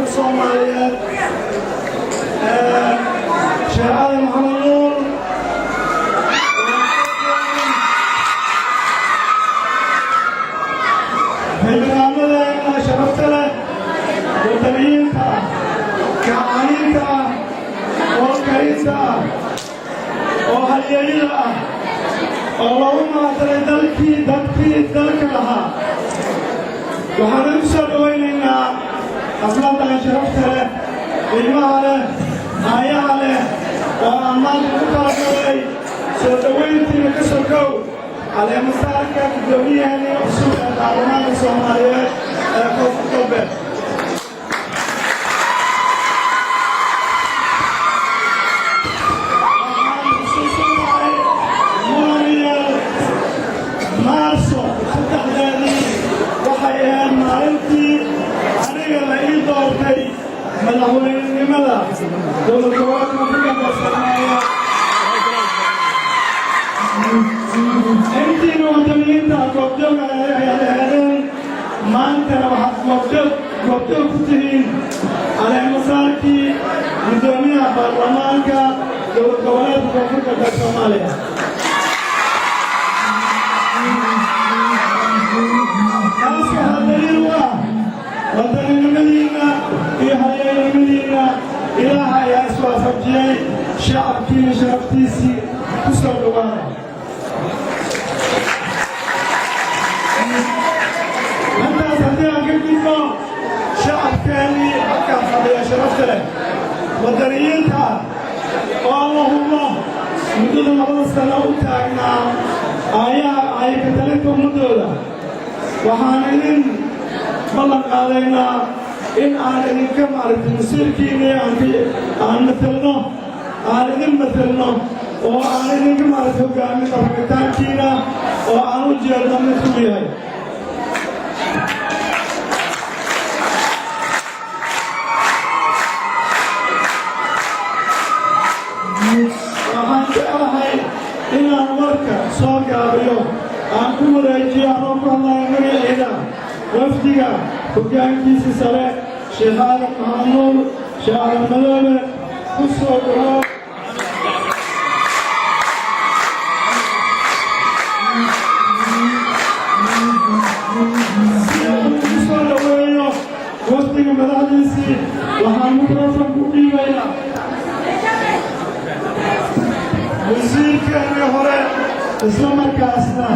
Soomaaliyeed, Sheekh Aadan Maxamed Nuur, xildhibaanadeena sharafta leh, wadaniyiinta ah, kacaniinta ah, oo karinta ah, oo halyeeyada ah, oo loogu magacdaray dalkii, dadkii dalka lahaa, waxaan ugu soo dhowaynaynaa xafladdan sharafta leh, qiimaha leh, aayaha leh, oo aan maanta ku talagalay soo dhowayntiina ka sokow caleemasaarka guddoomiyaheenii cusub ee baarlamaanka Soomaaliyeed ee Koonfur Galbeed. Waxaan xusuusanahay, mudanayaal, Maarso 3-deedii waxay ahayd maalintii aniga la ii doortay madaxweynenimada dowlad goboleedka Koonfur Galbeed Soomaaliya. Intiina wadaniyiinta goobjoog ayaad aheedeen, maantana waxaad goobjoog ku tihiin caleemasaarkii guddoomiyaha baarlamaanka dowlad goboleedka Koonfur Galbeed Soomaaliya. Taas waxaa daliil u ah wadaninimadiinna iyo halyeynimadiinna. Ilaaha ayaa iswaafajiyey. Shacabkiina sharaftiisii ku soo dhowaada. Intaas haddii aan ka gudbo, shacabkeennii halkaan fadhiya sharafta leh, wadaniyiinta ah, oo la hubo muddada 2da sano u taagnaa aayaha ayka talinta ummaddooda, waxaan idin ballan qaadaynaa in aan idinka maaragtay masiirkiinii aan matelno, aan idin matelno, oo aan idinka maaragtay hoggaaminno rabitaankiina oo aan u jeedno midkuu yahay. Waxaan jeclahay inaan warka soo gaabiyo, aan ku wareejiyo, anoo ku hadlaya magaciida, wafdiga hoggaankiisa sare, Sheekh Aadan Maxamed Nuur, Sheekh Aadan Madoobe. Ku soo dhawow. Si uu ugu soo dhoweeyo wafdiga madaxdiisii, waxaan mikrofon ku dhiibayaa wasiirkeennii hore, isla markaasna